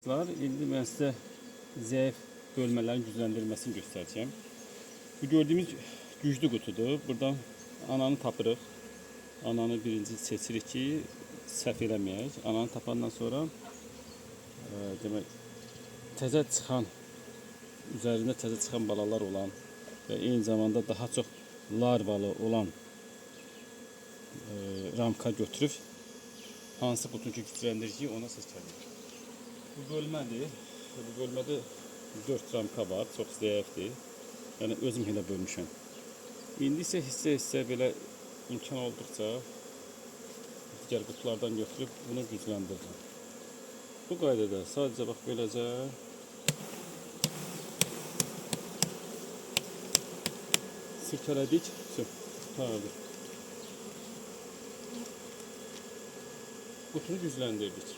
İndi mən sizə zəif bölmələrin gücləndirilməsini göstərəcəm. Bu gördüyümüz güclü qutudur. Buradan ananı tapırıq. Ananı birinci seçirik ki, səhv eləməyək. Ananı tapandan sonra demək təzə çıxan, üzərində təzə çıxan balalar olan və eyni zamanda daha çox larvalı olan ramka götürüb hansı qutunu ki gücləndiririk ona seçərik. Bu bölmədir. Bu bölmədə 4 ramka var, çox zəifdir. Yəni özüm elə bölmüşəm. İndi isə hissə-hissə belə imkan olduqca digər qutulardan götürüb bunu gücləndirirəm. Bu qaydada sadəcə bax beləcə silkələdik, qurtardı. Qutunu gücləndirdik.